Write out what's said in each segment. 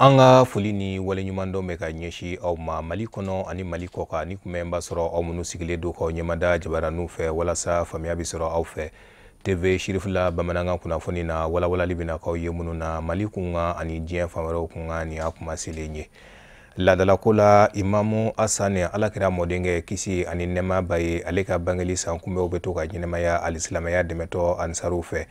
An ka foli ni waleɲumandɔn bɛ ka ɲɛsin aw ma Mali kɔnɔ ani Mali kɔkan ni kunbɛn b'a sɔrɔ aw minnu sigilen don k'aw ɲɛmada jabaraninw fɛ walasa faamuya bɛ sɔrɔ aw fɛ. TV Sirifila bamanankan kunnafoni na walawalali bɛna k'aw ye minnu na Mali kunkan ani diɲɛ fan wɛrɛw kunkan nin y'a kuma selen ye. Laadalako la Imamu Hasani Alakira mɔdenkɛ kisi ani nɛɛma b'a ye, ale ka bangeli san kunbɛnw bɛ to ka ɲɛnamaya alisilamɛya dɛmɛtɔ ansaruw fɛ.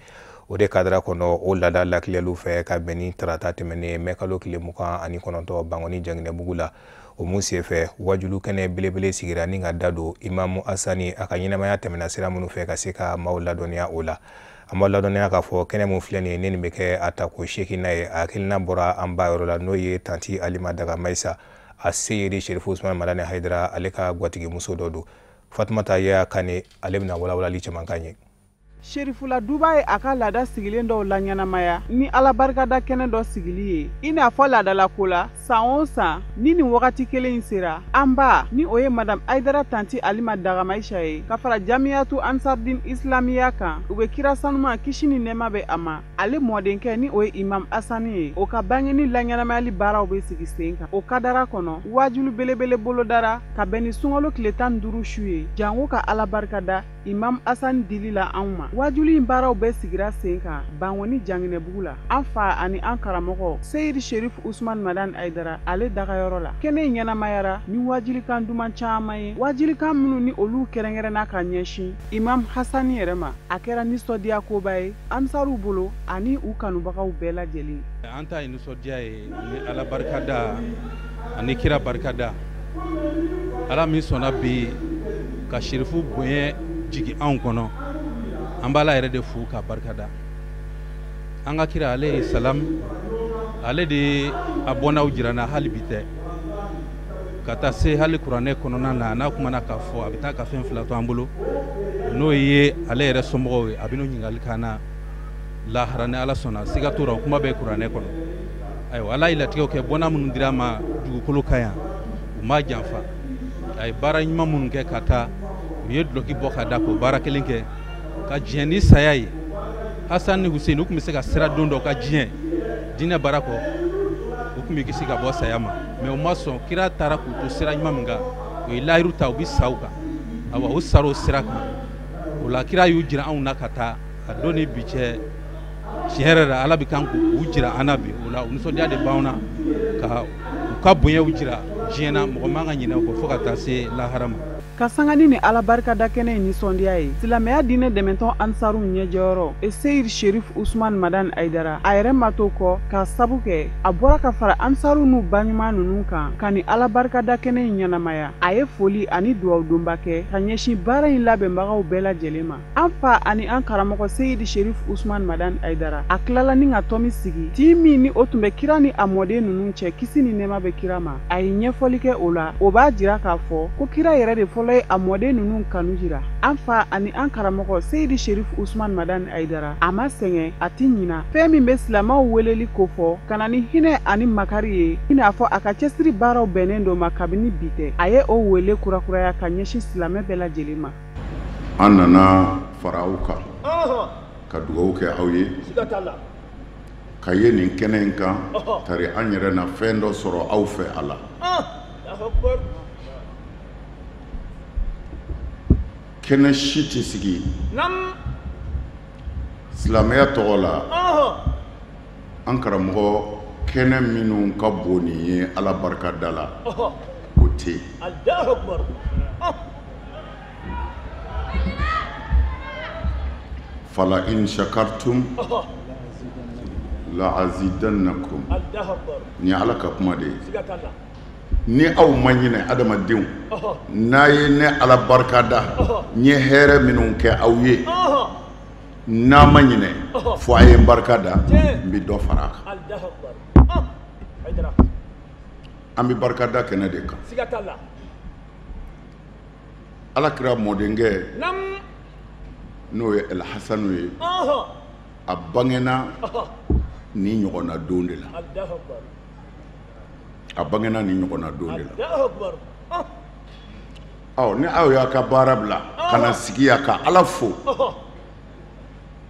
O de kadara kɔnɔ o laada latilɛliw fɛ ka bɛn ni tarata tɛmɛnen mɛ kalo tile 29 Bankoni Janginɛbugu la. O mun senfɛ wajulu kɛnɛ belebele sigira ni ka da don Imamu Hasani a ka ɲɛnamaya tɛmɛna sira minnu fɛ ka se ka maaw ladɔnniya o la. An b'a ladɔnniya k'a fɔ kɛnɛ mun filɛ nin ye ne nin bɛ kɛ a tako 8nan ye, a hakilina bɔra an ba yɔrɔ la n'o ye Tanti Alima Daga Mayisa a Seyidi Serifu Usumani Madani Hayidara ale ka gwatigimuso dɔ don. Fatumata Yaya Kane ale bɛna walawalali caman k'an ye. Serifula Duba ye a ka laada sigilen dɔw laɲɛnamaya ni Ala barikada kɛnɛ dɔ sigili ye i n'a fɔ laadalako la san o san ni nin wagati kelen in sera an ba ni o ye Madame Hayidara Tanti Alima Daga Mayisa ye ka fara Jamiyatu Ansardin Islamiya kan u bɛ kira sanuma kisi ni nɛɛma bɛ a ma ale mɔdenkɛ ni o ye Imam Hasani ye o ka bangeni laɲɛnamayali baaraw bɛ sigi sen kan. O kadara kɔnɔ wajulu belebele bolodara ka bɛn ni sunkalo tile 15 su ye jango ka Ala barikada Imam Hasani dili la anw ma. Wajulu in baaraw bɛɛ sigira sen kan Bankoni Janginɛbugu la an fa ani an karamɔgɔ Seyidi Serifu Usumani Madani Hayidara ale dagayɔrɔ la. Kɛnɛ in ɲɛnamayara ni wajulukan duman caman ye, wajulukan minnu ni olu kɛrɛnkɛrɛnna ka ɲɛsin Imam Hasani yɛrɛ ma. A kɛra nisɔndiya koba ye ansaruw bolo ani u kanubagaw bɛɛ lajɛlen. An ta ye nisɔndiya ye ni Ala barikada ani kira barikada. Ala min sɔnna bi ka Serifu bonya jigin anw kɔnɔ, an b'Ala yɛrɛ de fo k'a barikada. An ka kira alayhi salam ale de ye a bɔnnaw jira n na hali bi tɛ ka taa se hali kuranɛ kɔnɔna na n'a kumana k'a fɔ a bɛ taa ka fɛn fila to an bolo n'o ye ale yɛrɛ somɔgɔw ye, a bɛ n'o ɲininkali k'an na lahara ni Ala sɔnna, siga t'o la, o kuma bɛ kuranɛ kɔnɔ. Ayiwa, Ala ye latigɛw kɛ, bɔnna minnu dira a ma dugukolo kan yan, u m'a janfa. A ye baara ɲuman minnu kɛ ka taa, u ye dulɔki bɔ ka da k'o baara kelen kɛ ka diɲɛ ni saya ye. Hasani ni Hussein u tun bɛ se ka sira don dɔ ka diɲɛ diinɛ baara kɔ, u tun bɛ kisi ka bɔ saya ma, mɛ u ma sɔn. Kira taara k'u to sira ɲuman min kan, u ye layiru ta u bɛ sa u kan. Awa, u sara o sira kan. O la kira y'u jira anw na ka taa a don ni bi cɛ. Tiɲɛ yɛrɛ la Ala bɛ kan k'u jira an na bi. O la u nisɔndiya de b'anw na ka u ka bonyaw jira diɲɛ na, mɔgɔ man ka ɲinɛ o kɔ fo ka taa se lahara ma. Ka sanga ni Ala barikada kɛnɛ in nisɔndiya ye, silamɛya diinɛ dɛmɛtɔn ansaruw ɲɛjɔyɔrɔ Seyidi Serifu Usumani Madani Hayidara a yɛrɛ ma to kɔ k'a sabu kɛ a bɔra ka fara ansaruw n'u baɲuman ninnu kan ka ni Ala barikada kɛnɛ in ɲɛnamaya. A ye foli ani duwawudonba kɛ ka ɲɛsin baara in labɛnbagaw bɛɛ lajɛlen ma. An fa ani an karamɔgɔ Seyidi Serifu Usumani Madani Hayidara a tilala ni ka tɔmi sigi tin min ni o tun bɛ kira ni a mɔden ninnu cɛ, kisi ni nɛɛma bɛ kira ma. A ye ɲɛfɔli kɛ o la, o b'a jira k'a fɔ ko kira yɛrɛ de fɔlɔ ye a mɔden ninnu kanu jira. An fa ani an karamɔgɔ Seyidi Serifu Usumani Madani Hayidara a ma sɛgɛn, a ti ɲina fɛn min bɛ silamɛw weleli kofɔ ka na ni hinɛ ani makari ye, i n'a fɔ a ka cɛsiri baaraw bɛnnen dɔ ma kabini bi tɛ. A ye o wele kurakuraya ka ɲɛsin silamɛ bɛɛ lajɛlen ma. An nana fara aw kan ka dugawu kɛ aw ye ka ye nin kɛnɛ in kan, tari an yɛrɛ na fɛn dɔ sɔrɔ aw fɛ a la. Kɛnɛ si tɛ sigi silamɛya tɔgɔ la, an karamɔgɔ kɛnɛ minnu ka bon nin ye Ala barika da la, o tɛ yen. Fala in shakartum la azidannakum. Ni Ala ka kuma de ye. Ni aw ma ɲinɛ adamadenw, n'a ye ne Ala barika da, n ye hɛrɛ minnu kɛ aw ye, n'a ma ɲinɛ fo a ye n barika da, n bɛ dɔ fara a kan. An bɛ barika da kɛnɛ de kan. Ala kira mɔdenkɛ n'o ye El Hasanu ye, a bangena ni ɲɔgɔnna don de la. A bangena ni ɲɔgɔnna don de la. Ɔ, ni aw y'a ka baara bila ka na sigi yan ka Ala fo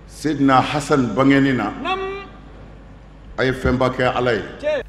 Seydina Hasan bangeni na, A ye fɛnba kɛ Ala ye.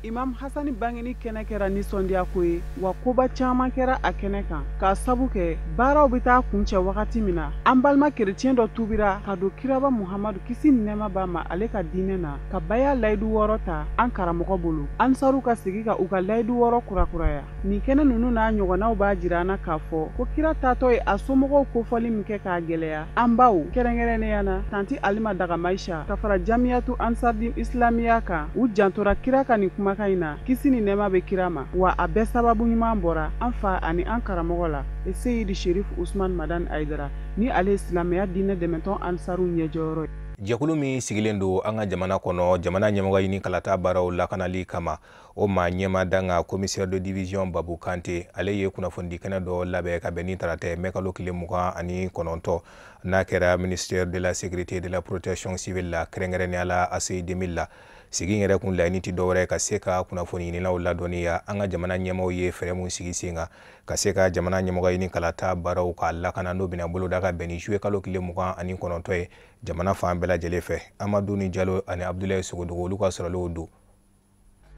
Imam Hasani bangeni kɛnɛ kɛra nisɔndiyako ye, wa koba caman kɛra a kɛnɛ kan, k'a sabu kɛ baaraw bɛ taa kuncɛ wagati min na, an balima kerecɛn dɔ tubira ka don kiraba Muhamadu, kisi ni nɛɛma b'a ma, ale ka diinɛ na, ka baya layidu 6 ta an karamɔgɔ bolo. Ansaru ka sigi ka u ka layidu 6 kurakuraya. Nin kɛnɛ ninnu n'a ɲɔgɔnnaw b'a jira an na k'a fɔ ko kira taatɔ ye a somɔgɔw kofɔli min kɛ k'a gɛlɛya an baw, kɛrɛnkɛrɛnnenya na tanti Alima Dagamaisha, ka fara Jamiyatu Ansardin Islamiya kan, u jantora kira ka nin kumakan in na, kisi ni nɛɛma bɛ kira ma. Wa a bɛɛ sababu ɲuman bɔra an fa ani an karamɔgɔ la, Seyidi Sherif Usman Madani Ayidara, ni ale ye silamɛya diinɛ dɛmɛtɔn Ansaru ɲɛjɔyɔrɔ ye. Jɛkulu min sigilen don an ka jamana kɔnɔ jamana ɲɛmɔgɔ ɲini kalata baaraw lakanali kama, o maa ɲɛma danga commissaire de division Babu Kante, ale ye kunnafonidi kɛnɛ dɔ labɛn ka bɛn ni tarata mɛ kalo tile 29, n'a kɛra ministère de la Sécurité et de la Protection civile la, kɛrɛnkɛrɛnnenya la ACI 2000 la. Sigi yɛrɛ kun laɲini tɛ dɔwɛrɛ ka se ka kunnafoni ɲininaw ladɔnniya an ka jamana ɲɛmaaw ye fɛɛrɛ mun sigi sen kan ka se ka jamana ɲɛmɔgɔ ɲini kalata baaraw k'a lakana, n'o bɛna boloda ka bɛn ni juillet kalo tile 29 ye jamana fan bɛɛ lajɛlen fɛ. Amadu ni Jalo ani Abudulayi Sogodogo, olu ka sɔrɔlenw don.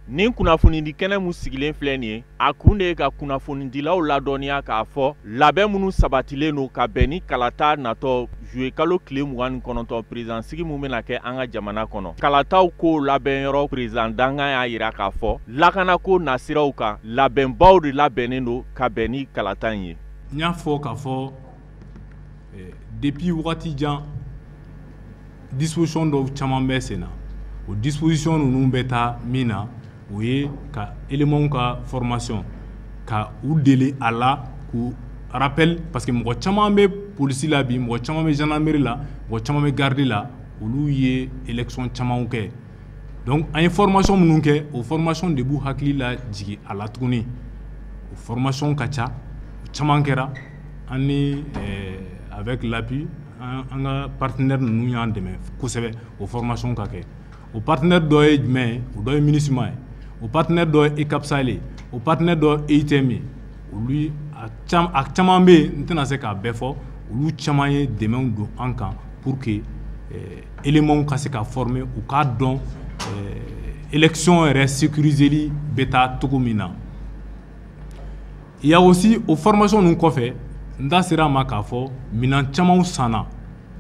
Nin kunnafonidi kɛnɛ mun sigilen filɛ nin ye, a kun de ye ka kunnafonidilaw ladɔnniya k'a fɔ labɛn minnu sabatilen don ka bɛn ni kalata natɔ juillet kalo tile 29, président sigi mun bɛna kɛ an ka jamana kɔnɔ. Kalataw ko labɛnyɔrɔ président dankan y'a yira k'a fɔ lakanako nasiraw kan, labɛnbaw de labɛnnen don ka bɛn ni kalata in ye. N y'a fɔ k'a fɔ depuis wagati jan, disposition dɔw caman bɛ sen na. O disposition ninnu bɛ taa min na, o ye ka éléments ka formation, ka u deli a la, k'u rappel, parce que mɔgɔ caman bɛ polisi la bi, mɔgɔ caman bɛ gendarmerie la, mɔgɔ caman bɛ garde la, olu ye élection camanw kɛ. Donc an ye formation minnu kɛ, o formation de b'u hakili la jigin a la tuguni. O formation ka ca, o caman kɛra an ni avec l'appui an ka partenaire ninnu y'an dɛmɛ kosɛbɛ o formation ka kɛ. O partenaire dɔ ye jumɛn ye? O dɔ ye MINUSMA ye, o partenaire dɔ ye EUCAP Sahel ye, o partenaire dɔ ye EUTM ye. Olu a caman bɛ yen, n tɛna se k'a bɛɛ fɔ. Olu caman ye dɛmɛw don an kan pour que éléments ka se ka former, u k'a dɔn élection yɛrɛ sécuriseli bɛ taa cogo min na. Il y a aussi o formation ninnu kɔfɛ, n da sera a ma k'a fɔ minɛn camanw sanna.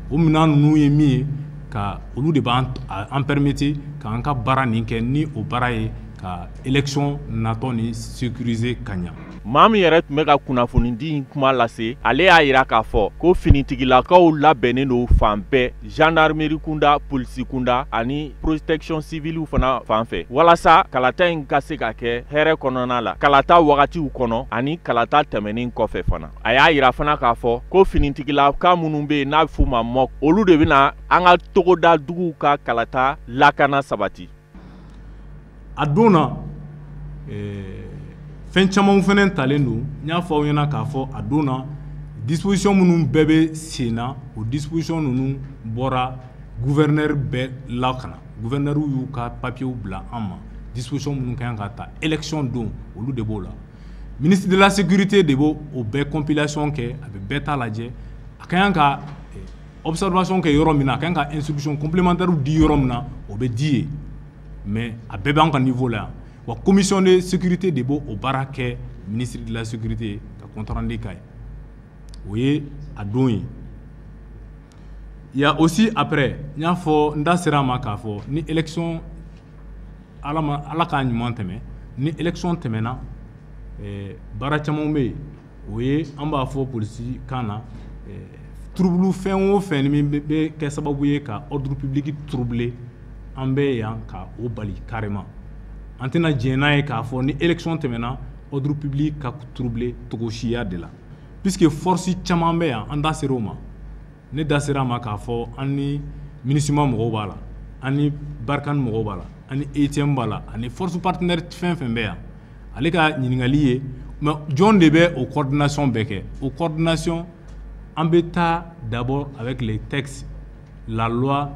O minɛn ninnu ye min ye, ka olu de b'an an permettre k'an ka baara nin kɛ, ni o baara ye ka élection natɔ ni sécuriser ka ɲa. Maa min yɛrɛ tun bɛ ka kunnafonidi in kuma lase, ale y'a yira k'a fɔ ko finitigilakaw labɛnnen don fan bɛɛ, gendarmerie kunda, polisi kunda ani protection civile fana fan fɛ, walasa kalata in ka se ka kɛ hɛrɛ kɔnɔna la, kalata wagatiw kɔnɔ ani kalata tɛmɛnen kɔfɛ fana. A y'a yira fana k'a fɔ ko finitigilaka minnu bɛ yen n'a bɛ f'u ma MOC, olu de bɛna an ka togoda duguw ka kalata lakana sabati. A don na, fɛn camanw fɛnɛ talen don. N y'a fɔ aw ɲɛna k'a fɔ a don na, disposition minnu bɛɛ bɛ sen na, o disposition ninnu bɔra gouverneur bɛɛ la ka na. Gouverneur y'u ka papiers bila an ma, disposition minnu ka kan ka ta élection don, olu de b'o la. Ministre de la Sécurité de b'o o bɛɛ compilation kɛ, a bɛ bɛɛ ta lajɛ, a ka kan ka observation kɛ yɔrɔ min na, a ka kan ka instruction complémentaire di yɔrɔ min na, o bɛ di yen. Mais a bɛɛ b'an ka niveau la yan. Wa commission de sécurité de b'o o baara kɛ, ministre de la Sécurité ka compte rendu k'a ye. O ye a don ye. Il y a aussi après, n y'a fɔ, n da sera a ma k'a fɔ ni élection, Ala ma Ala k'a ɲuman tɛmɛ, ni élection tɛmɛna, baara caman bɛ yen. O ye an b'a fɔ polisi kan na, trouble fɛn o fɛn min bɛ kɛ sababu ye ka ordre public troubler, an bɛ yan ka o bali carrément. An tɛna jɛn n'a ye k'a fɔ ni élection tɛmɛna, ordre public ka troubler togo siya de la, puisque force caman bɛ yan. An da sera o ma, ne da sera a ma k'a fɔ an ni MINUSMA mɔgɔw b'a la, an ni Barkhane mɔgɔw b'a la, an ni EUTM b'a la, ani force partenaire fɛn fɛn bɛ yan. Ale ka ɲininkali ye, mais jɔn de bɛ o coordination bɛɛ kɛ? O coordination, an bɛ taa d'abord avec les textes, la loi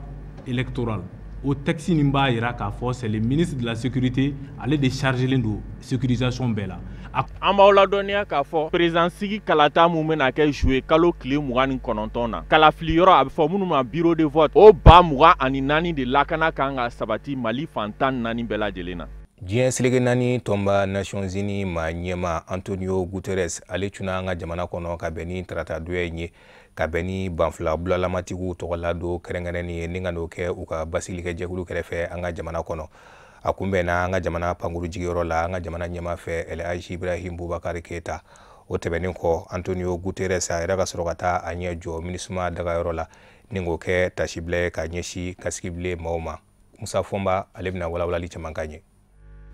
électorale. O texte nin b'a yira k'a fɔ c'est le ministre de la Sécurité, ale de chargé len don sécurisation bɛɛ la. An b'aw ladɔnniya k'a fɔ président-sigi kalata mun bɛna kɛ juillet kalo tile 29 na, kalafili yɔrɔ a bɛ fɔ minnu ma bureau de vote, o 24,000 de lakana kan ka sabati Mali fan 14 bɛɛ lajɛlen na. Diɲɛ seleke naani tɔnba Nations Unies maa ɲɛma Antonio Guterres, ale cunna an ka jamana kɔnɔ ka bɛn ni tarata donya in ye, ka bɛn ni banfula bulalamatigiw tɔgɔla don kɛrɛnkɛrɛnnen ye, ni ka n'o kɛ u ka basigilikɛ jɛkulu kɛrɛfɛ an ka jamana kɔnɔ. A kunbɛnna an ka jamana pankuru jigiyɔrɔ la an ka jamana ɲɛma fɛ El Hadji Ibrahim Boubacar Keita. O tɛmɛnen kɔ, Antonio Guterres a yɛrɛ ka sɔrɔ ka taa a ɲɛ jɔ MINUSMA dagayɔrɔ la, ni k'o kɛ tasibila ye ka ɲɛsin kasigibilen maaw ma. Musa Fɔnba ale bɛna walawalali caman k'an ye.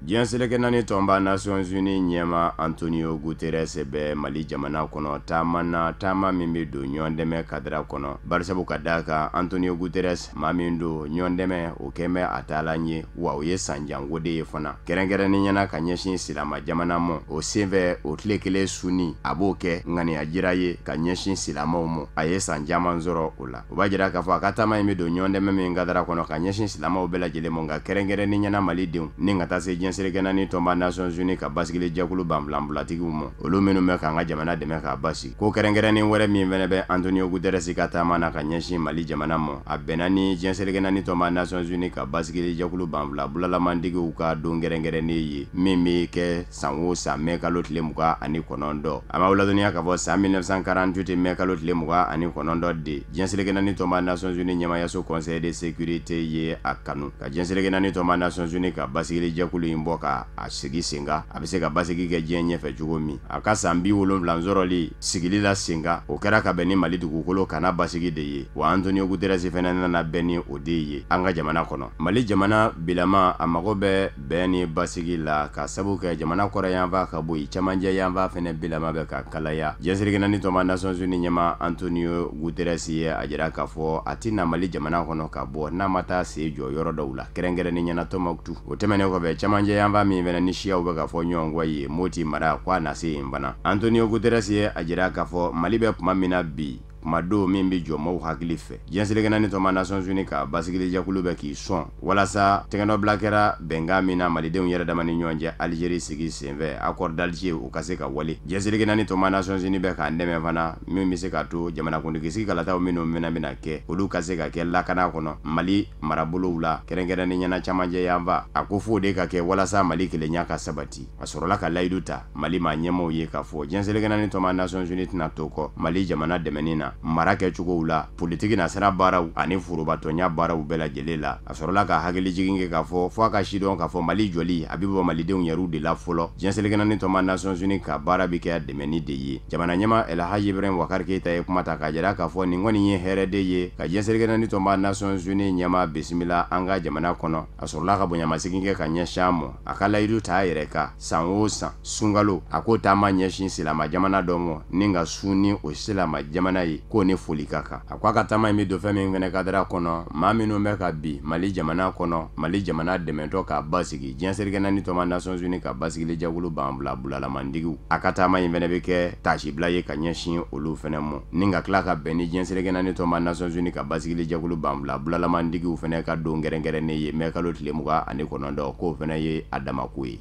Diɲɛ seleke naani tɔnba Nations Unies ɲɛma Antonio Guterres bɛ Mali jamana kɔnɔ taama na, taama min bɛ don ɲɔgɔn dɛmɛ kadira kɔnɔ. Barisabu ka d'a kan Antonio Guterres maa min don ɲɔgɔn dɛmɛ o kɛn bɛ a taalan ye, wa o ye sanjanko de ye fana, kɛrɛnkɛrɛnnen ɲɛna ka ɲɛsin silama jamana ma. O senfɛ o tile kelen sunni a b'o kɛ ŋaniya jira ye ka ɲɛsin silamaw ma. A ye san caman sɔrɔ o la. O b'a jira k'a fɔ a ka taama in bɛ don ɲɔgɔn dɛmɛ min kadira kɔnɔ ka ɲɛsin silamaw bɛɛ lajɛlen ma, nka kɛrɛnkɛrɛnnen ɲɛna Malidenw ni ka taa se diɲɛ seleke naani tɔnba Nations Unies ka basigili jɛkulu banfilanbulatigiw ma, olu minnu bɛ k'an ka jamana dɛmɛ k'a basigi. Ko kɛrɛnkɛrɛnnen wɛrɛ min fana bɛ Antonio Guterres ka taama na ka ɲɛsin Mali jamana ma, a bɛnna ni diɲɛ seleke naani tɔnba Nations Unies ka basigili jɛkulu banfila bulalamantigiw ka don kɛrɛnkɛrɛnnen ye min bɛ kɛ san o san mɛ kalo tile 29. A ma ladɔnniya k'a fɔ san 1948 mɛ kalo tile 29 de diɲɛ seleke naani tɔnba Nations Unies ɲɛmayaso Conseil de sécurité ye a kanu ka diɲɛ seleke naani tɔnba Nations Unies ka basigili jɛkulu in bɔ ka a sigi sen kan, a bɛ se ka basigi kɛ diɲɛ ɲɛfɛ cogo min. A ka san 70 sɔrɔli sigili la sen kan, o kɛra ka bɛn ni Mali dugukolo kana basigi de ye, wa Antonio Guterres fana nana bɛn ni o de ye an ka jamana kɔnɔ. Mali jamana bilama a mago bɛ bɛn ni basigi la, ka sabu kɛ jamana kɔrɔyanfan ka bɔ yen, cɛmancɛ yanfan fana bilama bɛ ka kalaya. Diɲɛ seleke naani tɔnba Nations Unies ɲɛma Antonio Guterres ye a jira k'a fɔ a tɛna Mali jamana kɔnɔ ka bɔ n'a ma taa sen jɔ yɔrɔ dɔw la, kɛrɛnkɛrɛnnen ɲɛna Tɔnbukutu. O tɛmɛnen kɔfɛ, cɛmancɛ yanfan min fana ni siyaw bɛ ka fɔ ɲɔgɔn kɔ ye Moti mara, ko a na se yen fana. Antonio Guterres ye a jira k'a fɔ Mali bɛ tuma min na bi, kuma don min bɛ jɔ maaw hakili fɛ. Diɲɛ seleke naani tɔnba Nations Unies ka basigili jɛkulu bɛ k'i sɔn walasa tɛgɛnɔbila kɛra bɛnkan min na Malidenw yɛrɛ dama ni ɲɔgɔn cɛ Algérie sigi senfɛ, accord d'Alger, o ka se ka wale. Diɲɛ seleke naani tɔnba Nations Unies bɛ k'an dɛmɛ fana min bɛ se k'a to jamanakuntigi sigi kalataw minnu bɛna kɛ, olu ka se ka kɛ lakana kɔnɔ Mali marabolow la, kɛrɛnkɛrɛnnen ɲɛna cɛmancɛ yanfan. A ko f'o de ka kɛ walasa Mali kelenya ka sabati. A sɔrɔla ka layidu ta Mali maa ɲɛmaaw ye k'a fɔ diɲɛ seleke naani tɔnba Nations Unies tɛna to kɔ Mali jamana dɛmɛni na mara kɛcogow la, politiki na sira baaraw ani forobatɔnya baaraw bɛɛ lajɛlen la. A sɔrɔla ka hakili jigin kɛ k'a fɔ fo a ka sidɔn k'a fɔ Mali jɔli a bɛ bɔ Malidenw yɛrɛw de la fɔlɔ. Diɲɛ seleke naani tɔnba Nations Unies ka baara bɛ kɛ dɛmɛni de ye. Jamana ɲɛma El Hadji Ibrahim Boubacar Keita ye kuma ta k'a jira k'a fɔ nin kɔni ye hɛrɛ de ye ka diɲɛ seleke naani tɔnba Nations Unies ɲɛma bisimila an ka jamana kɔnɔ. A sɔrɔla ka bonyamasegin kɛ ka ɲɛsin a ma, a ka layidu ta a yɛrɛ kan san o san sunkalo a k'o taama ɲɛsin silama jamana dɔ ma, ni ka sun ni o silama jamana ye, k'o ni foli ka kan. A ko a ka taama in bɛ don fɛn min fana kadira kɔnɔ, maa minnu bɛ ka bi Mali jamana kɔnɔ, Mali jamana dɛmɛtɔ k'a basigi diɲɛ seleke naani tɔnba Nations Unies ka basigili jɛkulu banfila bulalamantigiw, a ka taama in fana bɛ kɛ tasibila ye ka ɲɛsin olu fana ma, ni ka tila ka bɛn ni diɲɛ seleke naani tɔnba Nations Unies ka basigili jɛkulu banfila bulalamantigiw fana ka don kɛrɛnkɛrɛnnen ye mɛ kalo tile 29, k'o fana ye a damako ye.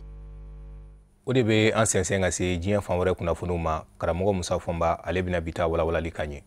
O de bɛ an sɛnsɛn ka se diɲɛ fan wɛrɛ kunnafoniw ma. Karamɔgɔ Musa Fɔnba ale bɛna bi ta walawalali k'an ye.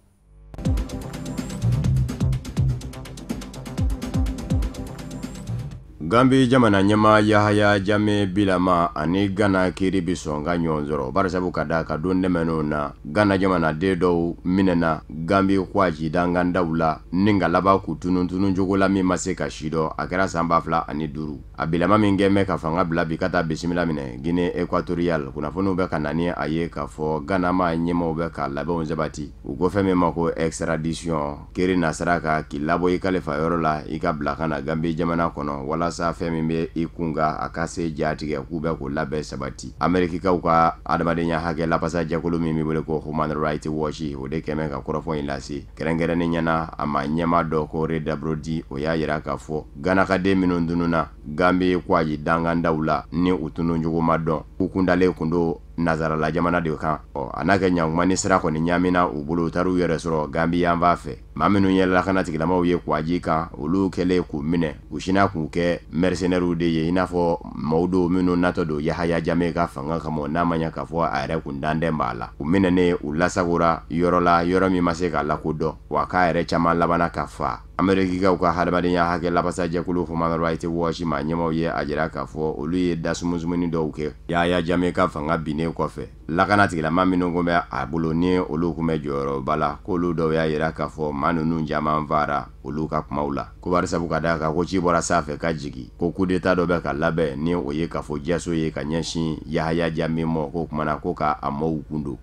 Gambi jamana ɲɛma Yahaya Jammeh bilama ani Ghana kiiri bi sɔn ka ɲɔgɔn sɔrɔ, barisabu ka da ka don dɛmɛnw na Ghana jamanaden dɔw minɛna Gambi kwaji dangandaw la ni ka laban k'u tunun tunun cogo la min ma se ka sidɔn. A kɛra san 2005. A bilama min kɛ mɛ ka fanga bila bi ka taa bisimila minɛ Guinée équatoriale, kunnafoniw bɛ ka na ni a ye k'a fɔ Ghana ma ɲɛmaw bɛ ka labɛnw sabati. U ko fɛn min ma ko extradition, kiiri nasira ka k'i labɔ i kalifa yɔrɔ la i ka bila ka na Gambi jamana kɔnɔ walasa fɛn min bɛ i kun kan a ka se jatigɛ, k'u bɛ k'o labɛn sabati. Amerikikaw ka adamadenya hakɛ lapasa jɛkulu min bɛ wele ko Human Rights Watch, o de kɛmɛ ka kɔrɔfɔ in lase kɛrɛnkɛrɛnnen ɲɛna. A ma ɲɛma dɔ ko Reda Brody, o y'a yira k'a fɔ Ghana ka den minnu tununna Gambi kwaji dangandaw la ni u tunun cogo ma dɔn, k'u kundalen kun don nazarala jamana de kan. Ɔ a n'a kɛ ɲankuma ni sira kɔni ɲaamina u bolo, u taar'u yɛrɛ sɔrɔ Gambi yanfan fɛ. Maa minnu ye lakanatigilamaw ye kwaji kan, olu kɛlen k'u minɛ, u sinna k'u kɛ mercenaires de ye, i n'a fɔ maaw dɔw minnu natɔ don Yahaya Jammeh ka fanga kama, n'a ma ɲɛ k'a fɔ a yɛrɛ kun danden b'a la. U minɛnen, u lasagora yɔrɔ la, yɔrɔ min ma se ka lakodɔn, wa k'a yɛrɛ caman labanna ka fa. Amerikikaw ka hadamadenya hakɛ labasajɛkulu Human Rights Watch maa ɲɛmaw ye a jira k'a fɔ olu ye dasumusumuni dɔw kɛ Yahaya Jammeh ka fanga binnen kɔfɛ. Lakana tigilama minnu kun bɛ a bolo ni olu kun bɛ jɔyɔrɔba la, k'olu dɔw y'a jira k'a fɔ maa ninnu caman fara olu ka kumaw la, ko bari sabu ka d'a kan ko ci bɔra sanfɛ ka jigin, ko coup d'état dɔ bɛ ka labɛn ni o ye k'a fɔ jaso ye ka ɲɛsin Yahaya Jammeh ma, k'o kumana ko k'a maaw kun don.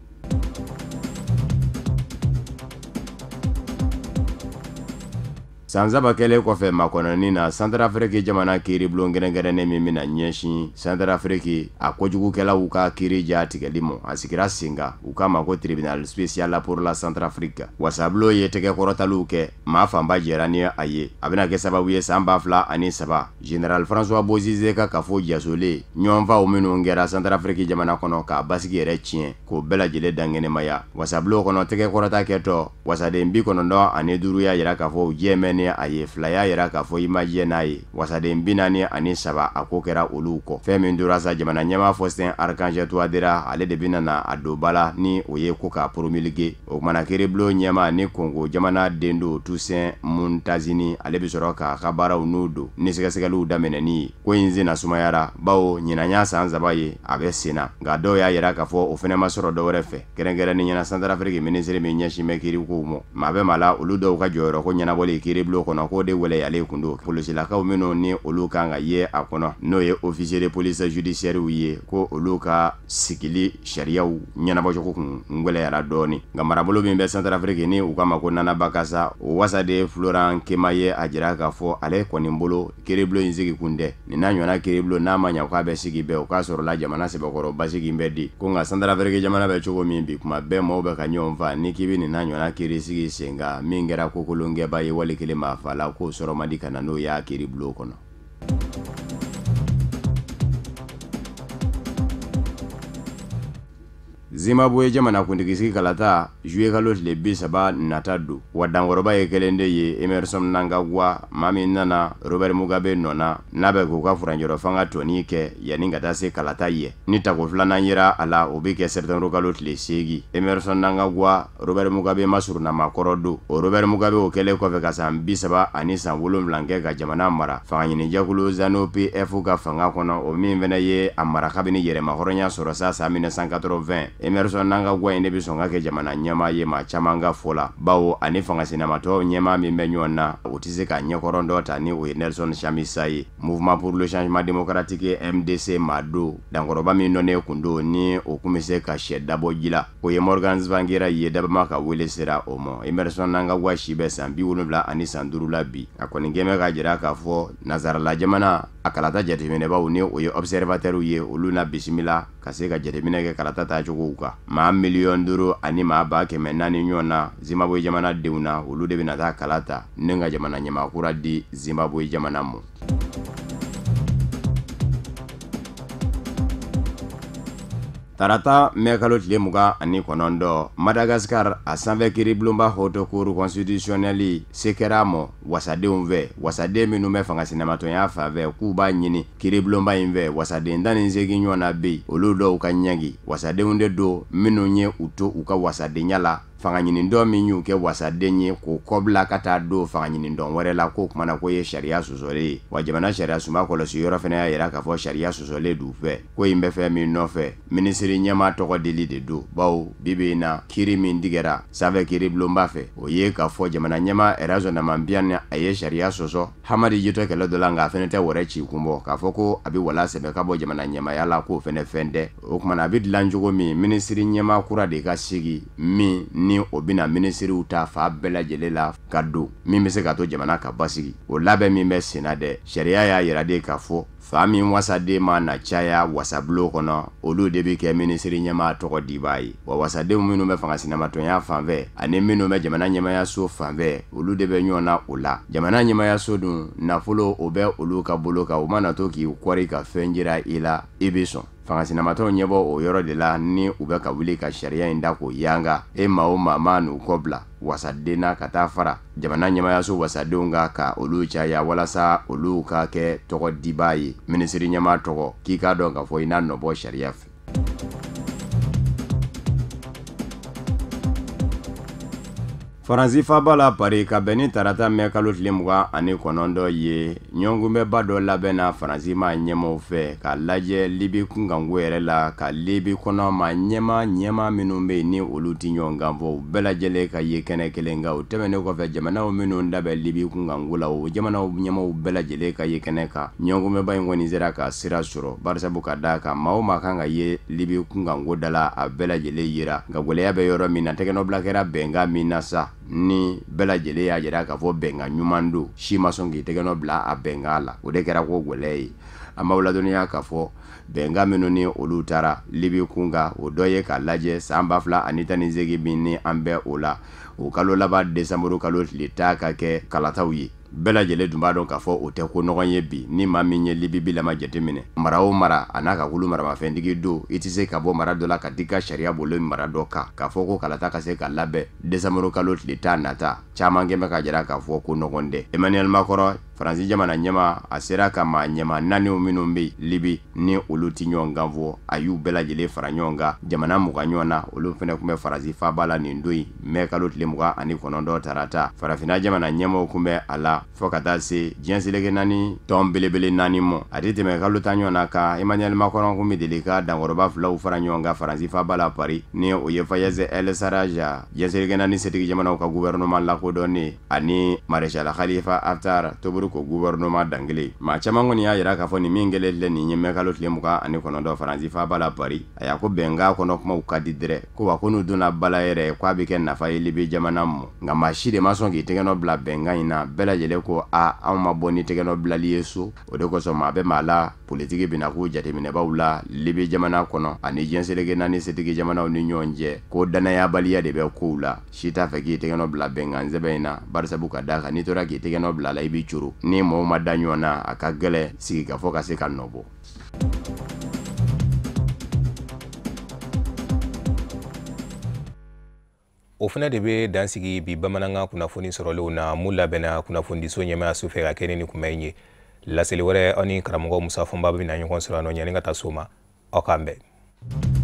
San 3 kɛlen kɔfɛ makɔnɔni na, Santarafiriki jamana kiiribulon kɛrɛnkɛrɛnnen min bɛna ɲɛsin Santarafiriki a kojugukɛlaw ka kiiri ja tigɛli ma, a sigira sen kan, u k'a ma ko tribunal spécial pour la Centrafrique. Wasabulon ye tɛgɛkɔrɔtaliw kɛ, maa fanba jɛra ni a ye. A bɛna kɛ sababu ye san 2003 Général François Bozizé ka kafo jasolen ɲɔgɔnfaw minnu kɛra Santarafiriki jamana kɔnɔ k'a basigi yɛrɛ tiɲɛ, k'o bɛɛ lajɛlen dankɛnɛmaya. Wasabulon kɔnɔ tɛgɛkɔrɔta kɛtɔ, wasaden 95 y'a jira k'a fɔ u jɛ mɛn ni a ye, 2 y'a jira k'a fɔ i ma jɛ n'a ye, wasaden 43 a ko kɛra olu kɔ. Fɛn min tora sa, jamana ɲɛmaa Faustin Archange Touadéra, ale de bɛna na a don ba la ni o ye ko k'a promulguer. O kumana kiiribulon ɲɛmaa ni Kongo jamana den don Toussaint Muntazini, ale bɛ sɔrɔ k'a ka baaraw n'u don ni sɛgɛsɛgɛliw daminɛni ye. Ko in senna sumayara, bawo ɲinan y'a san 3 ye a bɛ sen na, nka dɔw y'a jira k'a fɔ o fana ma sɔrɔ dɔwɛrɛ fɛ. Kɛrɛnkɛrɛnnenya la Santarafiriki minisiri min ɲɛsin bɛ kiirikow ma, maa bɛ maa la olu dɔw ka jɔyɔrɔ ko ɲɛnabɔli kiiribulon kɔnɔ k'o de wɛlɛyalen kun don. Polisilakaw minnu ni olu kan ka ye a kɔnɔ, n'o ye officier de police judiciaire ye, ko olu ka sigili sariyaw ɲɛnabɔcogo kun gwɛlɛyara dɔɔni. Nka marabolo min bɛ Santarafiriki ni u k'a ma ko Nana Bakasa, o wasaden Florent Kema ye a jira k'a fɔ ale kɔni bolo kiiribulon in sigi kun tɛ nin n'a ɲɔgɔnna kiiribulon, n'a ma ɲɛ k'a bɛ sigi bɛɛ, o k'a sɔrɔ la jamana sɛbɛkɔrɔ basigi bɛ di. Ko nka Santarafiriki jamana bɛ cogo min bi, kuma bɛɛ maaw bɛ ka ɲɔgɔn fa, ni k'i bɛ nin n'a ɲɔgɔnna kiiri sigi sen kan min kɛra kokolonkɛba ye wali kelen maa fa la, k'o sɔrɔ man di ka na n'o y'a kiiribulon kɔnɔ. Zimbabwe jamanakuntigi sigi kalata juillet kalo tile 30 nata don, wa dankɔrɔba ye kelen de ye, Emerson Mnangagwa, maa min nana Robert Mugabe nɔ na, n'a bɛ k'u ka furancɛrɔ fanga tɔni kɛ yanni ka taa se kalata ye. Ni tako filanan yera a la, o bɛ kɛ septembre kalo tile 8. Emerson Mnangagwa, Robert Mugabe masurunama kɔrɔ don. O Robert Mugabe o kɛlen kɔfɛ ka san 30 ani san 7 kɛ ka jamana mara, fangaɲinijɛkulu ZANU PF ka fanga kɔnɔ, o min fana ye a mara kabini yɛrɛmahɔrɔnya sɔrɔ sa san 1980. Emerson Mnangagwa in de bɛ sɔn ka kɛ jamana ɲɛmaa ye maa caman ka fɔ la, bawo ani fangasinamatɔ ɲɛmaa min bɛ ɲɔgɔn na, o tɛ se ka ɲɛkɔrɔn dɔ ta ni o ye Nelson Chamisa ye. Mouvement pour le changement démocratique MDC maa don, dankɔrɔba min dɔnnen kun don ni o kun bɛ se ka sɛ dabɔ ji la, o ye Morgan Tsvangirai ye, dabama ka wele sera o ma. Emerson Mnangagwa si bɛ san 70 ani san 5 la bi. A kɔni kɛn bɛ k'a jira k'a fɔ nansarala jamana a kalata jateminɛbaw ni o ye observateurs ye, olu na bisimila ka se ka jateminɛ kɛ kalata taacogow kan. Maa 5 miliyɔn ani maa 400,000 ɲɔgɔn na Zimbabwe jamana denw na, olu de bɛna taa kala ta ni ka jamana ɲɛmaa kura di Zimbabwe jamana ma. Tarata mɛ kalo tile 29, Madagascar a sanfɛ kiiribulonba Haute Cour constitutionnelle se kɛra a ma wasadenw fɛ, wasaden minnu bɛ fanga sinamatɔnya fan fɛ k'u b'a ɲini kiiribulonba in fɛ, wasaden 18 ɲɔgɔn na bɛ yen, olu dɔw ka ɲangi. Wasadenw de don minnu ye u to u ka wasadenya la, fanga ɲinidɔn min y'u kɛ wasaden ye k'o kɔbila ka taa don fanga ɲinidɔn wɛrɛ la, k'o kumana k'o ye sariya sɔsɔlen ye. Wa jamana sariya sunba kɔlɔsi yɔrɔ fana y'a jira k'a fɔ sariya sɔsɔlen d'u fɛ. Ko in bɛ fɛn min nɔfɛ, minisiri ɲɛmaa tɔgɔ deli de don, bawo bi bi in na kiiri min tigɛra sanfɛ kiiribulonba fɛ, o ye k'a fɔ jamana ɲɛmaa Rajaonarimampianina a ye sariya sɔsɔ Hamadi jitɔ kɛlɛ dɔ la, nka a fana tɛ wɛrɛ ci kun bɔ k'a fɔ ko a bɛ wala sɛbɛ ka bɔ jamana ɲɛmaaya la, k'o fana fɛn tɛ. O kumana a bɛ dilan cogo min, minisiri ɲɛmaa kura de ka sigi min ni o bɛna minisiriw ta fa bɛɛ lajɛlen la ka don, min bɛ se ka to jamana ka basigi. O labɛn min bɛ sen na dɛ, sariya y'a yira de k'a fɔ fa min wasaden ma na caya wasabulon kɔnɔ, olu de bɛ kɛ minisiri ɲɛmaa tɔgɔ dibaa ye. Wa wasadenw minnu bɛ fanga sinamatɔnya fan fɛ ani minnu bɛ jamana ɲɛmaayaso fan fɛ, olu de bɛ ɲɔgɔn na o la. Jamana ɲɛmaayaso dun nafolo o bɛ olu ka bolo kan, u mana to k'i kɔri ka fɛn jira i la, i bɛ sɔn. Fangasinamatɔw ɲɛbɔ o yɔrɔ de la ni u bɛ ka wuli ka sariya in da k'o yanga. E maa o maa ma n'u kɔ bila wasaden na ka taa fara jamana ɲɛmayaso wasadenw kan ka olu caya walasa olu ka kɛ tɔgɔ dibaa ye minisiri ɲɛmaa tɔgɔ k'i k'a dɔn k'a fɔ i n'a nɔbɔ sariya fɛ. Faransi faaba la Paris ka bɛn ni tarata mɛ kalo tile 29 ye, ɲɔgɔnkunbɛnba dɔ labɛnna Faransi maa ɲɛmaaw fɛ k'a lajɛ Libi kunkanko yɛrɛ la, ka Libi kɔnɔ maa ɲɛmaa minnu bɛ yen ni olu tɛ ɲɔgɔn kan fɔ, u bɛɛ lajɛlen ka ye kɛnɛ kelen kan. O tɛmɛnen kɔfɛ, jamanaw minnu da bɛ Libi kunkanko la, o jamanaw ɲɛmaaw bɛɛ lajɛlen ka ye kɛnɛ kan. Ɲɔgɔnkunbɛnba in kɔni sera ka sira sɔrɔ barisabu ka d'a kan maa o maa kan ka ye Libi kunkanko da la, a bɛɛ lajɛlen yera. Nka gɛlɛya bɛ yɔrɔ min na, tɛgɛnɔbila kɛra bɛnkan min na sa, ni bɛɛ lajɛlen y'a jira k'a fɔ bɛnkan ɲuman don, si ma sɔn k'i tɛgɛnɔ bila a bɛnkan la, o de kɛra ko gɛlɛya ye. An b'aw ladɔnniya k'a fɔ bɛnkan minnu ni olu taara Libi kun kan, o dɔ ye k'a lajɛ san 2018 min ni an bɛ o la, o kalo laban desanburu kalo tile 10 ka kɛ kalataw ye. Bɛɛ lajɛlen dun b'a dɔn k'a fɔ o tɛ ko nɔgɔn ye bi. Ni maa min ye Libi bilama jateminɛ, mara o mara a n'a ka kulu maramafɛntigi don, i tɛ se ka bɔ mara dɔ la ka t'i ka sariya bolo mara dɔ kan k'a fɔ ko kalata ka se ka labɛn desanburu kalo tile 10 nata. Caman kɛn bɛ ka jira k'a fɔ ko nɔgɔn tɛ. Emmanuel Macron, Faransi jamana ɲɛmaa, a sera ka maa ɲɛmaa naani minnu bɛ Libi ni olu tɛ ɲɔgɔn kan fɔ, a y'u bɛɛ lajɛlen fara ɲɔgɔn kan jamana 20 ɲɔgɔn na. Olu fana tun bɛ Faransi faaba la nin don in mɛ kalo tile 29 tarata. Farafinna jamana ɲɛmaaw tun bɛ a la fo ka taa se diɲɛ seleke naani tɔn belebele naani mɔ. A tɛ tɛmɛ kalo 10 ɲɔgɔn na kan, Emmanuel Macron kun bɛ deli ka dankɔrɔba filaw fara ɲɔgɔn kan Faransi faaba la Paris, ni o ye Fayez El Sarraj, diɲɛ seleke naani setigi jamanaw ka gouvernement lakodɔnnen, ani Maréchal Khalifa Haftar, Tobruk gouvernement dangele. Maa caman kɔni y'a jira k'a fɔ nin min kɛlen filɛ nin ye mɛ kalo tile 29 Faransi faaba la Paris, a y'a ko bɛnkan kɔnɔ kumaw ka di dɛrɛ, ko wa ko n'u donna bala yɛrɛ k'a bɛ kɛ nafa ye Libi jamana mɔ. Nka maa si de ma sɔn k'i tɛgɛnɔ bila bɛnkan in na, bɛɛ lajɛlen ko a anw ma bɔ ni tɛgɛnɔ bilali ye so. O de kosɔn maa bɛ maa la politiki bɛna k'u jateminɛbaw la Libi jamana kɔnɔ ani diɲɛ seleke naani setigi jamanaw ni ɲɔgɔn cɛ, ko danayabaliya de bɛ kow la. Si t'a fɛ k'i tɛgɛnɔ bila bɛnkan sɛbɛn in na, barisabu ka d'a kan n'i tora k'i tɛgɛnɔ bila la i b'i coro. Ni mɔgɔw ma da ɲɔgɔn na, a ka gɛlɛn sigikafɔ ka se ka nɔ bɔ. O fana de bɛ dan sigi bi bamanankan kunnafoni sɔrɔlenw na mun labɛnna kunnafonidiso ɲɛmayaso fɛ ka kɛ ni kunbɛn in ye. Laseli wɛrɛ, aw ni karamɔgɔ Musa Fɔnba bɛna ɲɔgɔn sɔrɔ yan nɔ. Yanni ka taa so ma, aw k'an bɛn.